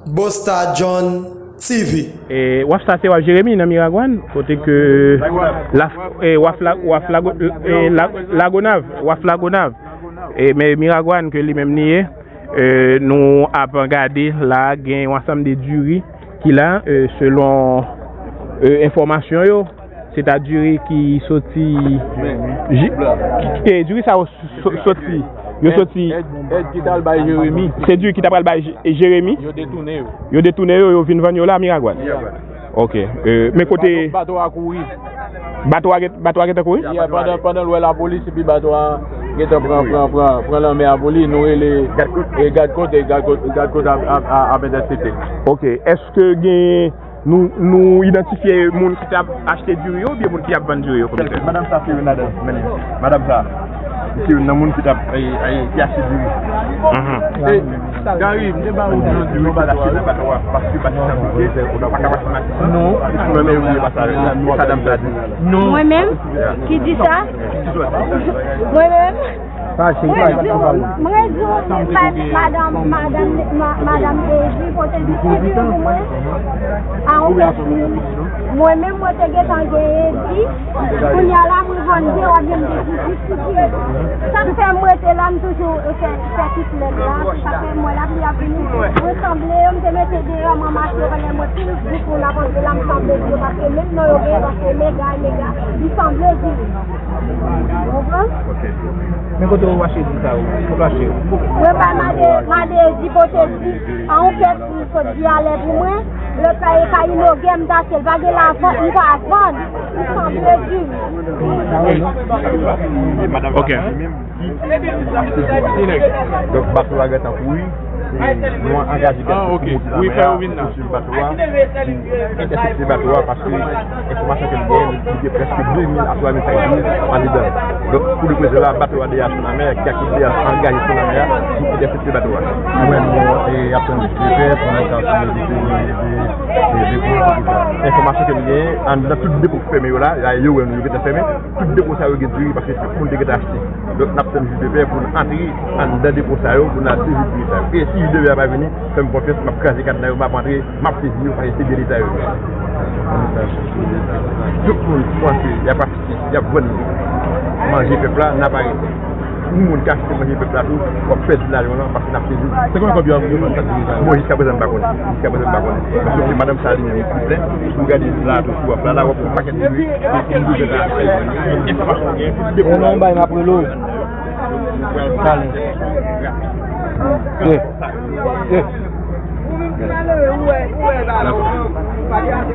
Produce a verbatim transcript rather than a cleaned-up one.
Busta John T V. E, waf sa se waf Jeremi nan Miragwàn, kote ke la, e, waf la, waf Lago, e, la, Lagonav, waf Lagonav. E, men Miragwàn ke li menm li ye, e, nou ap gade la, gen yon ansanm de diri ki la, e, selon, e, enfòmasyon yo, se ta diri ki soti, e, diri sa yo so- soti, yo soti. Èd ki t al bay Jeremi. Se diri ki ta pral bay Je- Jeremi. Yo detounen yo. Yo detounen yo, yo vin vann yo la Miragwàn. Ok. E, men kote bato a kouri. Bato a gen- bato a gentan kouri? Yeah, pandan pandan l wè lapolis epi bato a gentan pran pran pran pran lanmè a pou li, nou rele e gadkòt e gadkòt gadkòt ap ap ap entèsepte. Ok. Èske gen nou nou idantifye moun ki t ap achte diri yo oubyen moun ki ap vann diri yo? Komisè, madanm sa se youn ladan, men madanm sa se youn nan moun ki t ap e e ki achte diri. Mhm. E Gary, m te ba ou nan diri ki t achte nan bato a paske pa t janm bouke, ou pa ka pase mache. Non. Mwen menm, ou pa sa, sa dam sa di. Non. Mwen menm ki di sa? Mwen menm. Mwen di w, mwen di w, madanm, madanm, madanm Dezi pote diskisyon pou mwen. A yon pèsonn. Mwen menm, mwen te gentan gen Edi. Kounye a la, mwen vann de, w ap gen m te di diskisyon. Sa k fè m rete la, m toujou fè, fè tout lèd la. Sa k fè m wè lapli ap vini. Mwen sanble yo, m te mete deyò, mwen mache yo, pandan mwen pil bout moun ap antre la, m sanble di yo, paske menm non yo genyen, paske mega, mega, m sanble di yo. Ou konprann? Ok. Men kote ou achte di sa yo? Kote ou achte yo? Mwen bay made, made di pote di an yon kèt, li sot di alè pou mwen. Lòt la e ka inogè m t achte l, pa gen lavan, m pa vann. M sanble di. Ok. Donk, bato a gentan kouri. Nou angaje gad pou monte nan mè a, pou swiv bato a, pou entèsepte bato a, paske enfòmasyon ke m genyen, li gen prèske de mil a twa mil sak viv andedan. Donk, pou leprezan la, bato a deja sou lanmè, ki aktif deja angaje sou lanmè a, pou entèsepte bato a. Nou menm, nou, e, ap tann de pè, pou nou ka fè de, de, de, de, de, enfòmasyon ke m genyen, anndan tout depo ki fèmen yo la, la, yo wè nou, yo gentan fèmen, tout depo sa yo gen diri, paske tout moun te gentan achte. Donk, n ap tann jij de pè pou n antre anndan depo sa yo, pou n al sezi diri sa yo. E si jij de pè a pa vini, fè m konfyans, m ap kraze kadna yo, m ap antre, m ap sezi yo, paske se byen leta yo ye. Tout moun ki panse y ap achte, y ap vann manje pèp la, n ap arete. Tout moun ki achte manje pèp la tou, w ap pèdi lajan w lan, paske n ap sezi. Se konbyen kòb yo vann chak diri sa yo? Bon, jiska prezan, m pa konnen. Jiska prezan, m pa konnen. Paske se madanm sa li menm ki plen. Si w gade la tou, sou waf la, la, w ap wè yon pakèt diri. Ou nan yon bay m ap rele w. Talè. Ye. Ye. Dakò.